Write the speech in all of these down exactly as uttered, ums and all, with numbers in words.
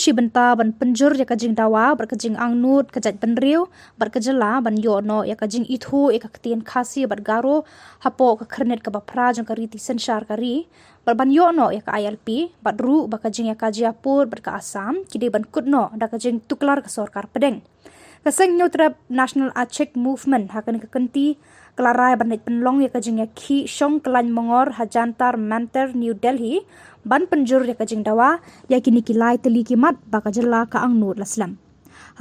Shi bynta ban pynjur ïa ka jingdawa bad ka jingangnud ka jaitbynriew bad ka jylla ban ïoh noh ïa ka jingithuh ïa ka ktien Khasi bad Garo hapoh ka khyrnit kaba phra jong ka riti synshar ka ri bad ban ïoh noh ïa ka I L P bad ruh ba ka jingïakajia pud bad ka Assam ki dei ban kut noh da ka jingtuklar ka sorkar pdeng. Ka seng Hynñiewtrep National Achik Movement ha kane ka kynti ka la rai ban leit pynlong ïa ka jingïakhih shong kyllaiñ mongor ha Jantar Mantar New Delhi ban pynjur ïa ka jingdawa ïa kine ki lai tylli ki mat ba ka jylla ka angnud la slem.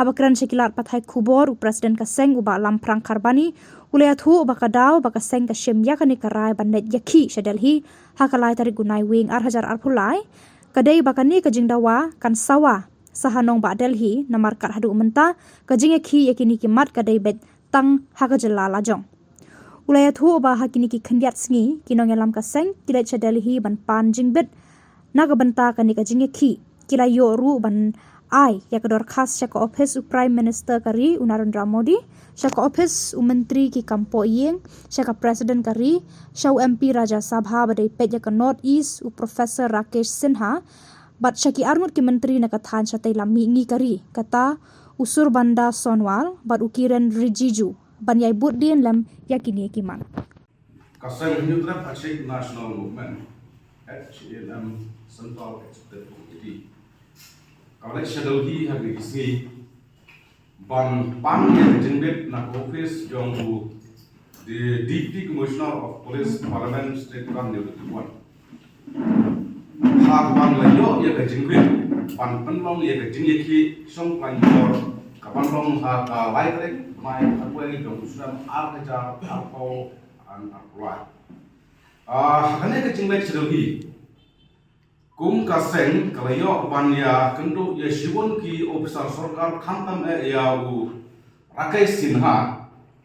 Haba kren sha ki lad pathai khubor u president ka seng u Bah Lamphrang Kharbani u la ïathuh ba ka daw ba ka seng ka shim ïa kane ka rai ban leit ïakhih sha Delhi ha ka lai tarik u Naiwieng ar hajar arphew lai ka dei ba kane ka jingdawa kan sawa sa ha nongbah Delhi namar kat haduh mynta ka jingïakhih ïa kine ki mat ka dei beit tang ha ka jylla lajong. U la ïathuh ba ha kine ki khyndiat sngi ki nongïalam ka seng ki leit sha Delhi ban pan jingbit na ka bynta kane ka jingïakhih. Ki la ïoh ruh ban ai ïa ka dorkhas sha ka ophis u Prime Minister ka ri u Narendra Modi, sha ka ophis u Myntri ki kam pohïing, sha ka President ka ri, sha u M P Rajya Sabha ba dei peit ïa ka North East u Professor Rakesh Sinha bad sha ki arngut ki myntri na ka thaiñ shatei lam mihngi ka ri, kata u Sarbananda Sonowal bad u Kiren Rijiju ban ïai bud dien lem ïa kine ki mat. Ka seng Hynñiewtrep Achik National Movement, H A N M, Central Executive Committee ka leit sha Delhi ha kine ki sngi ban pan ïa ka jingbit na ka ophis jong u the Deputy Commissioner of Police, Parliament, State Trust, New Delhi one. Ha kaba la ïoh ïa ka jingbit ban pynlong ïa ka jingïakhih shong kyllaiñ mongor ka ban long ha ka lai tarik u Naiwieng jong u snem ar hajar arphew ar lai. Ah, ha kane ka jingleit sha Delhi kum ka seng ka la ïoh ban ïakynduh ïa shibun ki ophisar sorkar khamtam eh ïa u Rakesh Sinha,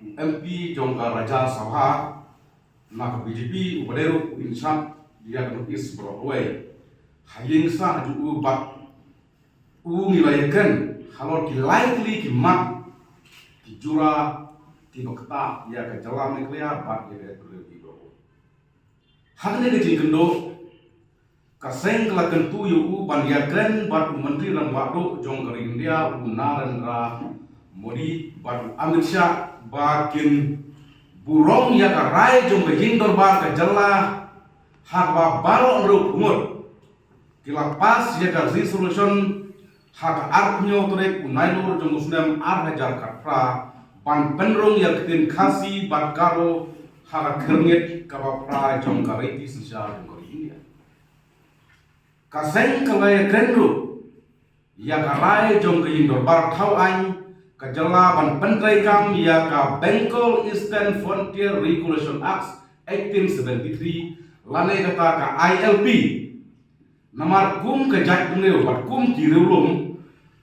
u M P jong ka Rajya Sabha na ka B J P, uba dei ruh u in charge ïa ka North East baroh kawei. Ha ïing sah jong u bad u ngi la ïakren halor ki lai tylli ki mat, ki jura kiba ktah ïa ka jylla Meghalaya bad ïa ka jaitbynriew baroh. Ha kane ka jingkynduh ka seng ka la kyntu ïa u ban ïakren bad u Myntri Rangbah Duh jong ka ri India u Narendra Modi bad u Amit Shah ba kin burom ïa ka rai jong ka ïing dorbar ka jylla ha kaba baroh hynriew ngut ki la pass ïa ka resolution ha ka arphew hynñiew tarik u Nailur jong u snem ar hajar khatphra ban pynrung ïa ka ktien Khasi bad Garo ha ka khyrnit kaba phra jong ka riti synshar jong ka ri India. Ka seng ka la ïakren ruh ïa ka rai jong ka ïing dorbar thaw aiñ ka jylla ban pyntreikam ïa ka Bengal Eastern Frontier Regulation Act eighteen seventy-three lane kata ka I L P. Namar kum ka jaitbynriew bad kum ki riewlum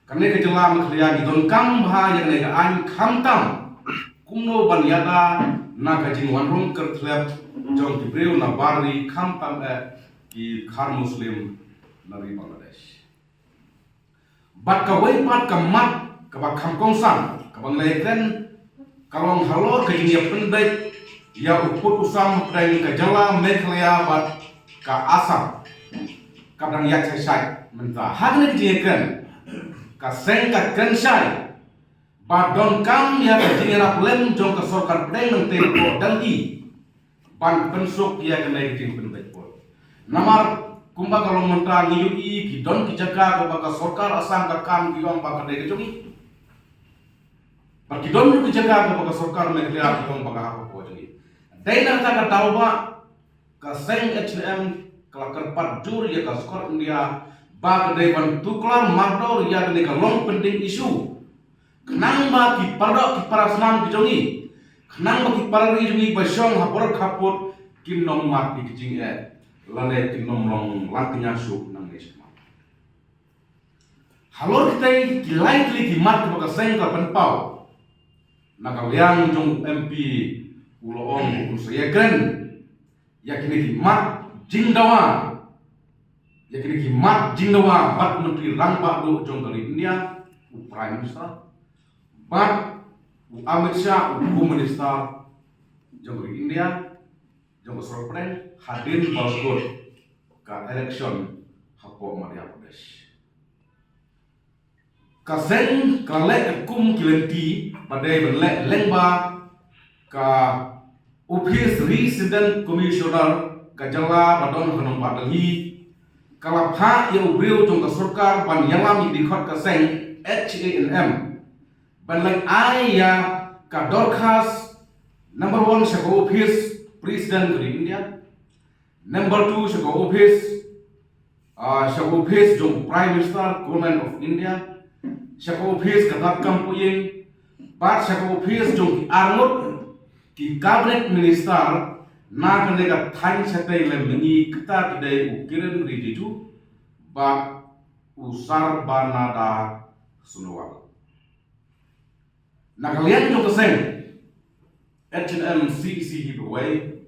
kane ka jylla Meghalaya ngi donkam bha ïa kane ka aiñ khamtam kumno ban ïada na ka jingwanrung kyrthlep jong ki briew na bar ri khamtam eh ki khar Muslim na ri Bangladesh. Bad kawei pat ka mat kaba kham kongsan kaba ngi la ïakren ka long halor ka jingïapynbeit ïa u pud u sam hapdeng ka jylla Meghalaya bad ka Assam. Ka dang ïaid shai shai mynta ha kane ka jingïakren ka seng ka kren shai ba donkam ïa ka jingïarap lem jong ka sorkar pdeng nangtei hapoh Delhi ban pynsuk ïa kane ka jingpynbeit pud. Namar kumba ka long mynta ngi ïohi ki don ki jaka kaba ka sorkar Assam ka kam ki ong ba ka dei ka jong ngi. Bad ki don ruh ki jaka kaba ka sorkar Meghalaya ki ong ba ka hap hapoh jong ngi. Dei na kata ka daw ba ka seng H A N M ka la kyrpad jur ïa ka sorkar India ba ka dei ban tuklar mardor ïa kane ka long pending issue. Khnang ba ki paradoh ki para snam ki jong ngi, khnang ba ki para ri jong ngi ba shong ha border khappud kin ym mad ïa ki jingeh lane kin ym long lang kñia shuh nangne shakhmat. Halor kitei ki lai tylli ki mat kiba ka seng ka pynpaw na ka liang jong u M P u la ong un sa ïakren ïa kine ki mat jingdawa, ïa kine ki mat jingdawa bad Myntri Rangbah Duh jong ka ri India, u Prime Minister, bad u Amit Shah, u Home Minister jong ka ri India, jong ka sorkar pdeng, hadien ba la kut ka election hapoh Madhya Pradesh. Ka seng ka la leh katkum ki lynti ba dei ban leh lyngba ka Office Resident Commissioner ka jylla ba don ha nongbah Delhi. Ka la phah ïa u briew jong ka sorkar ban ïalam ïa ki dkhot ka seng, H A N M, ban leit ai ïa ka dorkhas, number one, sha ka office President ka ri India, number two, sha ka office, ah, sha ka office jong Prime Minister, Government of India, sha ka office ka Tat Kam Puing, bad sha ka office jong ki arngut ki Cabinet Minister na kane ka thaiñ shatei lem mihngi. Kita ki dei u Kiren Rijiju bad u Sarbananda Sonowal. Na ka liang jong ka seng H A N M C E C hi bawei,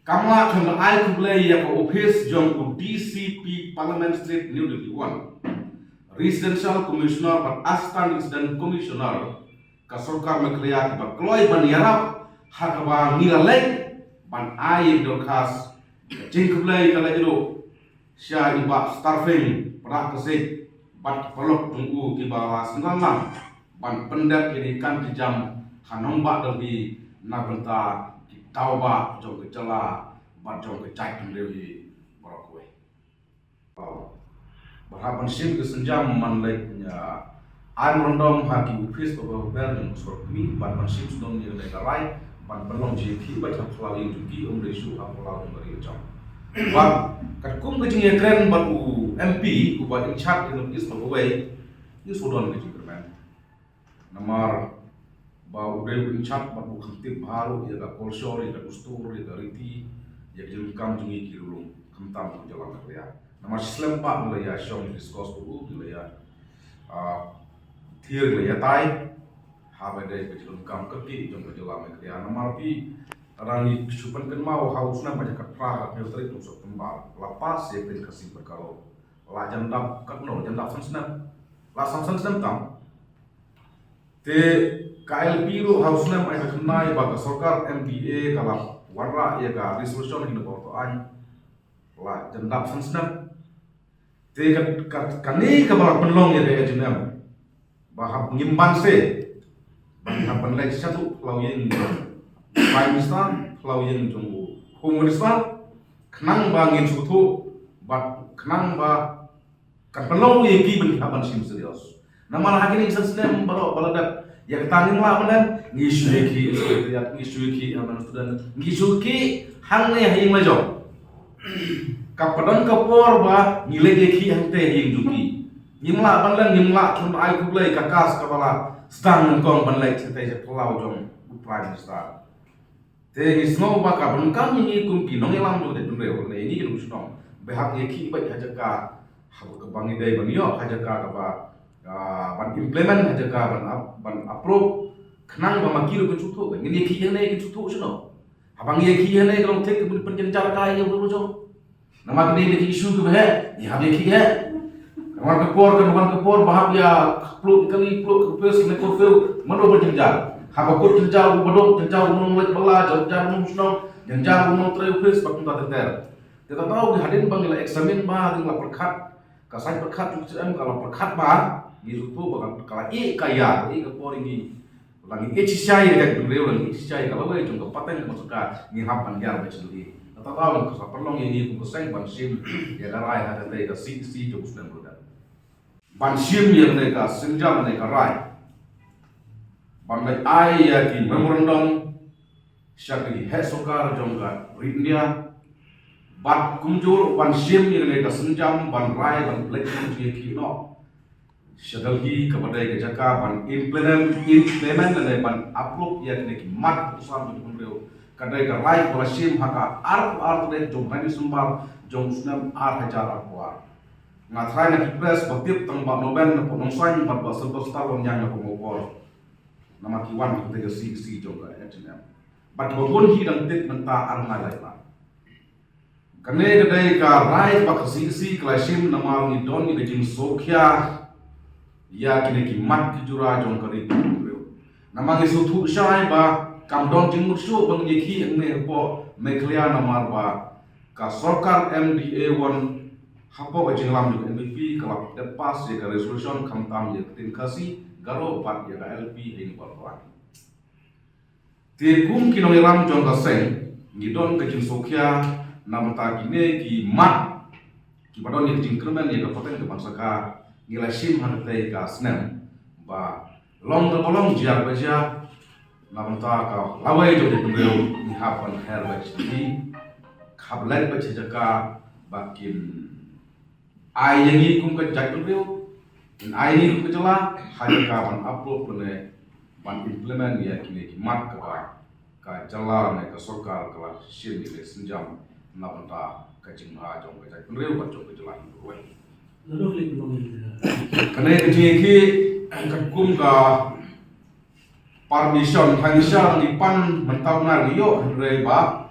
kam lah khlem da ai khublei ïa ka office jong u D C P, Parliament Street, New Delhi one, Residential Commissioner bad Assistant Resident Commissioner ka sorkar Meghalaya kiba kloi ban ïarap ha kaba ngi la leit ban ai ïa ki dorkhas. Ka jingkhublei ka la ïoh sha i Bah Starfing Prah Ksik bad ki paralok jong u kiba la sngewlang ban pyndep ïa ki kam ki jam ha nongbah Delhi na bynta ki daw bah jong ka jylla bad jong ka jaitbynriew hi baroh kawei. Ba hap ban shim ka sienjam ban leit, ah, ai memorandum ha ki office ba ba ber jong ka sorkar kmie bad ban shim sdang ïa ka rai ban pynlong jingïakhih beit ha phyllaw ïing jong ki, ym dei shuh ha phyllaw jong ka ri ka jong. Bad katkum ka jingïakren bad u M P uba in charge ïa ka North East ba kawei, ngi shu don ka jingkyrmen. Namar ba u dei u in charge bad u kham tip bha ruh ïa ka culture, ïa ka dustur, ïa ka riti, ïa ka jingdonkam jong ngi ki riewlum, khamtam ka jylla Meghalaya. Namar shi slem pat ngi la ïa shong discuss bad u, ngi la ïa, ah, thied, ngi la ïa tai ha ba dei ka jingdonkam kyrkieh jong ka jylla Meghalaya. Namar phi, lada ngi shu pynkynmaw ha u snem ba khatphra, ha ka tarik jong u September, la pass ïa ka Khasi Pynkhaloh. La jan dap katno, jan dap san snem. La san, san snem tam. Te ka I L P ruh ha u snem ai khyndai ba ka sorkar M D A ka la wanrah ïa ka resolution kine ba to aiñ. La jan dap san snem. Te ka, ka, kane kaba la pynlong ïa ka H A N M ba hap ngim banse, ba ngi hap ban leit shaduh phyllaw ïing jong u Prime Minister, phyllaw ïing jong u Home Minister, khnang ba ngin sngewthuh bad khnang ba kan pynlong ïa ki ban, ki hap ban shim serious. Namar ha kine ki san snem baroh ba la dep, ïa kata ngim lah ban leh, ngi shu ïakhih ïa secretariat, ngi shu ïakhih ïa man student, ngi shu ïakhih hangne ha ïing la jong. Ka pdeng ka por ba ngi leit ïakhih hangtei ha ïing jong ki, ngim lah ban leh, ngim lah ban ai khublei ka kas kaba la sdang nyngkong ban leit hangtei sha phyllaw jong u Prime Minister. Te ngi sngew ba ka pyndonkam ïa ngi kum ki nongïalam jong ka jaitbynriew, lane ïa ngi ki nongshong, ba hap ïakhih beit ha jaka haba ngi dei ban ïoh, ha jaka kaba, ah, ban implement, ha jaka ban ap-, ban approve, khnang ba ma ki ruh kin sngewthuh. Ngin ïakhih hangne kin sngewthuh shano? Haba ngi ïakhih hangne ka long thik ka pynjynjar kai ïa u ruh jong. Namar kine ki issue kiba heh, ngi hap ïakhih heh. Namar ka por, kan wan ka por ba hap ïa pluh kali, pluh ka office, kane ka office, mano ba jynjar. Haba kut jynjar u baduk, jynjar u nongleit bylla, jynjar u nongshnong, jynjar u nongtrei office, bad kumta ter ter. Te ta daw ngi hadien ba ngi la examine ba, hadien la pyrkhat, ka saiñ pyrkhat jong ka H A N M ka la pyrkhat ba, ngi sngewthuh ba ka, ka la ïeh ka ïa, ïeh ka por ngi. La ngi ïeit shisha ïa ka jaitbynriew, la ngi ïeit shisha ïa ka lawei jong ka pateng ka masa ka, ngi hap ban ïar beit sha Delhi. Kata daw ka sa pynlong ïa ngi kum ka seng ban shim ïa ka rai ha kata ka C E C jong u snem ba la dep. Ban shim ïa kane ka sienjam, kane ka rai ban leit ai ïa ki memorandum sha ki heh sorkar jong ka ri India. Bad kumjuh ruh ban shim ïa kane ka sienjam ban rai ban leit ban ïakhih noh sha Delhi kaba dei ka jaka ban implement, implement lane ban approve ïa kine ki mat puson jong ka jaitbynriew. Ka dei ka rai ba la shim ha ka arphew ar tarik jong u bnai December jong u snem ar hajar arphew ar. Nga tharai na ki press ba tip tang Bah Noben napoh Nongsain bad Bah Sylvester Wanniang napoh Mawkor. Namar ki wan ki tei ka C E C jong ka H A N M. Bad kiba bun hi dang tip mynta ar nai lai lai. Kane ka dei ka rai ba ka C E C ka la shim namar ngi don ïa ka jingsngewkhia ïa kine ki mat ki jura jong ka ri ka jaitbynriew. Namar ngi sngewthuh shai ba kam don jingmut shuh ba ngin ïakhih hangne hapoh Meghalaya namar ba ka sorkar M D A one hapoh ka jingïalam jong ka N P P ka la dep pass ïa ka resolution khamtam ïa ka ktien Khasi, Garo bad ïa ka L P ha Ïing Dorbar Palat. Te kum ki nongïalam jong ka seng ngi don ka jingsngewkhia na bynta kine ki mat kiba don ïa ka jingkyrmen ïa ka pateng ka ban sa kha, ngi la shim ha katei ka snem ba long kaba long, jia kaba jia, na bynta ka lawei jong ka jaitbynriew ngi hap ban her beit sha ki, khap leit beit sha jaka ba kin ai ïa ngi kum ka jaitbynriew, kin ai ïa ngi kum ka jylla ha jaka ban approve lane ban implement ïa kine ki mat kaba ka jylla ne ka sorkar ka la shim ïa ka sienjam na bynta ka jingbha jong ka jaitbynriew bad jong ka jylla hi kawei. Kane ka jingïakhih katkum ka permission, hynrei ngi pan mynta u nai ngi ïoh, hynrei ba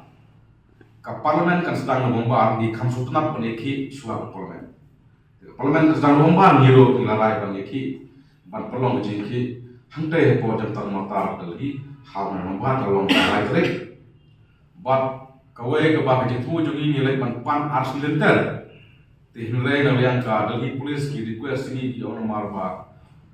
ka Parliament kan sdang November, ngi kham sngewtynnat ban ïakhih shuwa ka Parliament. Ka Parliament kan sdang November, ngi ruh ngi la rai ban ïakhih, ban pynlong ka jingïakhih hangtei hapoh Jantar Mantar Delhi ha u nai November, ka long ka lai tarik. Bad kawei kaba ka jingthmu jong ngi, ngi leit ban pan arsien lynter. Te hynrei na liang ka Delhi Police ki request ïa ngi, ki ong namar ba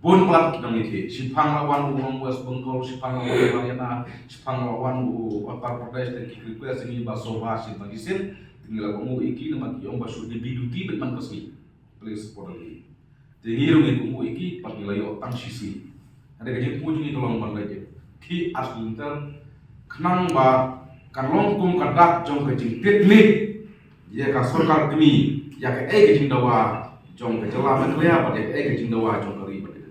bun palat ki nongïakhih, shiphang la wan u West Bengal, shiphang la wan u Haryana, shiphang la wan u Uttar Pradesh, te ki request ïa ngi ba sngewbha shim tang shisien. Te ngi la kohnguh ïa ki namar ki ong ba shu dei duty beit man ka sngi, police hapoh Delhi. Te ngi ruh ngi kohnguh ïa ki, bad ngi la ïoh tang shi sngi. Hynrei ka jingthmu jong ngi ka long ban leit ïakhih arsien lynter, khnang ba kan long kum ka dak jong ka jingtied nia ïa ka sorkar kmie ïa kaei ka jingdawa jong ka jylla Meghalaya bad ïa kaei ka jingdawa jong ka ri bad ka